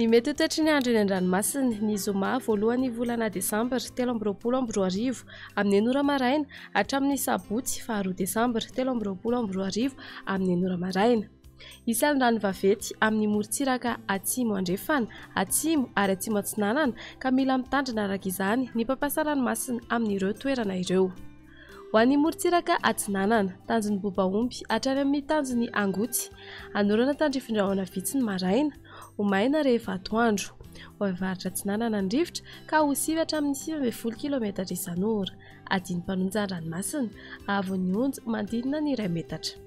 Ny mety ho toetry ny andro eny an-dranomasina, ny zoma voalohan'ny volana desambra 2023 amin'ny enina ora maraina hatramin'ny sabotsy faharoa desambra 2023 amin'ny enina ora maraina. Isan'ny rano vaventy amin'ny morontsiraka atsimo andrefana, atsimo ary atsimo atsinanana ka mila mitandrina araka izany ny mpampiasa ranomasina amin'ireo toerana ireo. Ho an'ny morontsiraka atsinanana, tanjon'ny Bobaomby hatrany amin'ny tanjon'ny Angotsy, hanorana tandrifin-drahona vitsy ny maraina, ho maina rehefa atoandro. Ho avy avaratra atsinanana ny rivotra ka ho sivy hatramin'ny 19 kilometatra isan'ora. Adin'ny mpanonja ny ranomasina, haavon'ny onja manodidina ny iray metatra.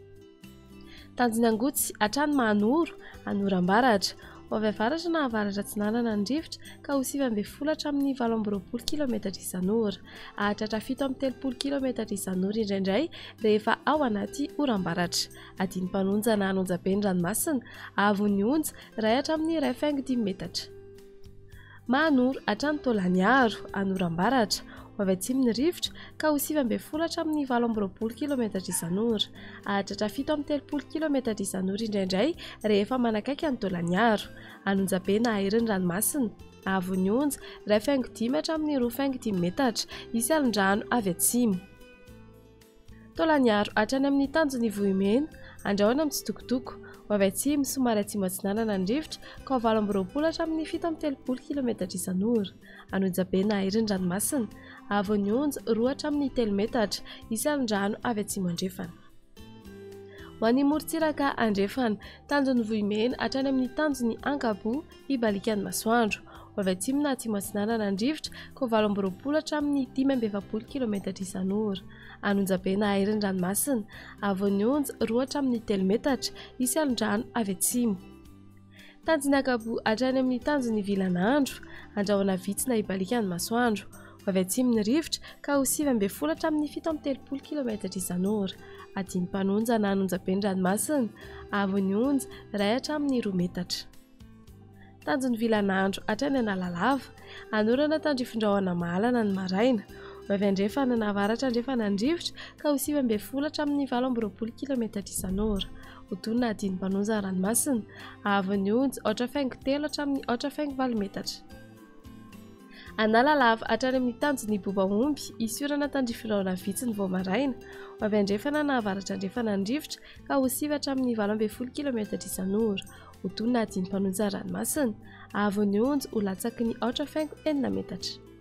Tanjona Angotsy hatrany Mahanoro, Anorambaratra. Ho avy avaratra na avaratra atsinanana ny rivotra ka ho 19 hatramin'ny 28 kilometatra isan'ora. Hahatratra 37 kilometatra isan'ora indraindray rehefa ao anaty oram-baratra. Adin'ny mpanonja na an'onjabe ny ranomasina, haavon'ny onja iray hatramin'ny 1,5 metatra. Mahanoro hatrany Taolagnaro, Anorambaratra, ho avy atsimo ny rivotra ka ho 19 hatramin'ny 28 kilometatra isan'ora. Hahatratra 37 kilometatra isan'ora indraindray rehefa manakaiky an'i Taolagnaro. An'Onjabe na hahery ny ranomasina, haavon'ny onja, 1,5 hatramin'ny 2,5 metatra. Hisy alon-drano avy atsimo. Taolagnaro hatrany amin'ny tanjon'i Vohimena, andrahoina mitsitokotoko. Ho avy atsimo, somary atsimo atsinanana ny rivotra, ka ho 28 hatramin'ny 37 kilometatra isan'ora. An'Onjabe na hahery ny ranomasina. Haavon'ny onja, 2 hatramin'ny 3 metatra. Hisy alon-drano avy atsimo andrefana. Ho an'ny morontsiraka andrefana, tanjon'i Vohimena hatrany amin'ny tanjon'i Ankaboa, hibaliaka ny masoandro. Ho avy atsimo na atsimo atsinanana ny rivotra, ka ho 28 hatramin'ny 45 kilometatra isan'ora. An'Onjabe na hahery ny ranomasina, haavon'ny onja, 2 hatramin'ny 3 metatra, hisy alon-drano avy atsimo. Tanjon'i Ankaboa hatrany amin'ny tanjon'i Vilanandro, andrahona vitsy na hibaliaka ny masoandro. Ho avy atsimo ny rivotra, ka ho 19 hatramin'ny 37 kilometatra isan'ora. Adin'ny mpanonja na an'Onjabe ny ranomasina, haavon'ny onja, 1 hatramin'ny 2 metatra. Tanjon'ny Vilanandro hatrany Analalava, hanorana tandrifin-drahona mahalana ny maraina. Ho avy andrefana na avaratra andrefana ny rivotra ka ho 19 hatramin'ny 28 kilometatra isan'ora. Ho tonina adin'ny mpanonja ny ranomasina, haavon'ny onja 4,3 hatramin'ny 4,8 metatra. Analalava hatrany amin'ny tanjon'ny Bobaomby, hisy orana tandrifin-drahona vitsy ny vao maraina. Ho avy andrefana na avaratra andrefana ny rivotra ka ho 9 hatramin'ny 18 kilometatra isan'ora. Ho tonina adin'ny mpanonja ranomasina. Haavon'ny onja ho latsaky ny 4,6 metatra.